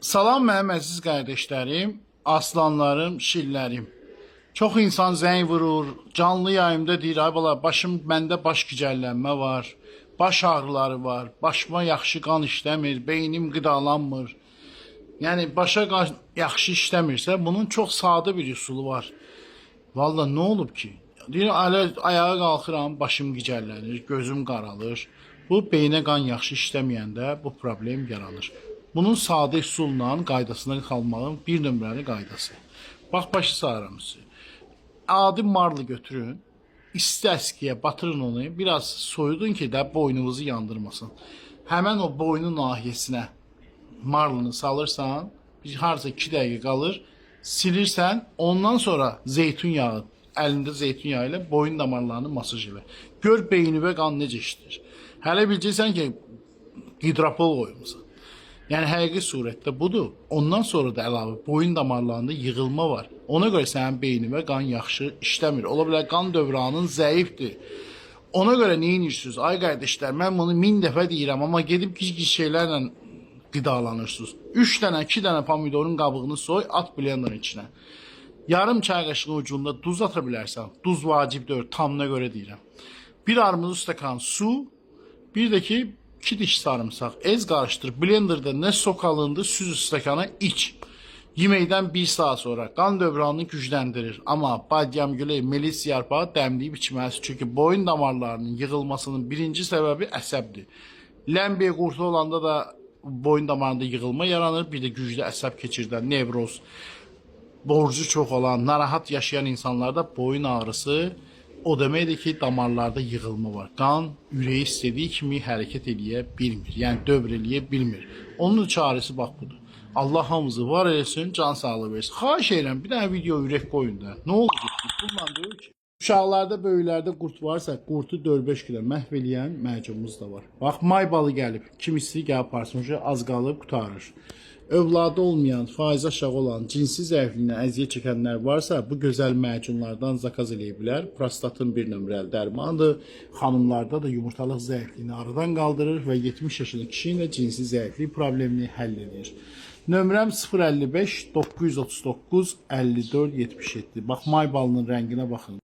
Salam mənim əziz qardaşlarım, aslanlarım, şirlərim. Çox insan zəng vurur, canlı yayımda deyir, ay bala, başım məndə baş gicəllənmə var, baş ağrıları var, başıma yaxşı qan işləmir, beynim qidalanmır. Yəni başa qan yaxşı işləmirsə, bunun çox sadə bir üsulu var. Valla nə olub ki? Deyir, hələ ayağa qalxıram, başım gicəllənir, gözüm qaralır. Bu beynə qan yaxşı işləməyəndə bu problem yaranır. Bunun sadə üsulla qaydasına qalmağın bir nömrəli qaydası. Bax başı sarıram sizi. Adi marlı götürün, isti əskiyə batırın onu, biraz soyudun ki də boynunuzu yandırmasın. Həmən o boynun nahiyəsinə marlını salırsan, bir harca 2 dəqiqə qalır, silirsən, ondan sonra zeytun yağı, əlində zeytun yağı ilə boyun damarlarını masaj elə. Gör beynivə qan necə işləyir. Hələ biləcəksən ki, hidropol qoymusan. Yəni həqiqi surətdə budur. Ondan sonra da əlavə boyun damarlarında yığılma var. Ona görə sənin beynivə qan yaxşı işləmir. Ola bilər qan dövranın zəifdir. Ona görə nə edirsiniz? Ay qardaşlar, mən bunu 1000 dəfə deyirəm, amma gedib gic-gic şeylərlə qidalanırsınız. 3 dənə, 2 dənə pomidorun qabığını soy, at blenderın içinə. Yarım çay qaşığı ucunda duz ata bilərsən. Duz vacib deyil, tamına görə deyirəm. Bir armud stəkan su, bir də ki 2 diş sarımsaq. Ez qarışdır. Blenderda nə sok alındı, süz stəkana iç. Yeməkdən 1 saat sonra qan dövranını gücləndirir. Amma badyamgülə, melis yarpağı dəmləyib içməlisin. Çünki boyun damarlarının yığılmasının birinci səbəbi əsəbdir. Ləmbiyə qurtu olanda da boyun damarında yığılma yaranır. Bir də güclü əsəb keçirdən nevroz, borcu çox olan, narahat yaşayan insanlarda boyun ağrısı o deməkdir ki, damarlarda yığılma var. Qan ürəyi istədiyi kimi hərəkət eləyə bilmir. Yəni dövr eləyə bilmir. Onun çarəsi bax budur. Allah hamımızı var eləsin, can sağlığı versin. Xahiş edirəm, bir dənə video ürək qoyun da. Nə olacaq ki? Bununla deyil ki. Uşaqlarda, böyüklərdə qurt varsa, qurtu 4-5 günə məhv eləyən məcunumuz da var. Bax, may balı gəlib. Kim istəyir gəlib aparsın. Az qalıb qurtarır. Övladı olmayan, faiz aşağı olan, cinsi zəifliyinə əziyyət çəkənlər varsa, bu gözəl məcunlardan zakaz eləyə bilər. Prostatın bir nömrəli dərmanıdır. Xanımlarda da yumurtalıq zəifliyini aradan qaldırır və 70 yaşında kişinin də cinsi zəiflik problemini həll edir. Nömrəm 055 939 54 77. Bax, may balının rənginə baxın.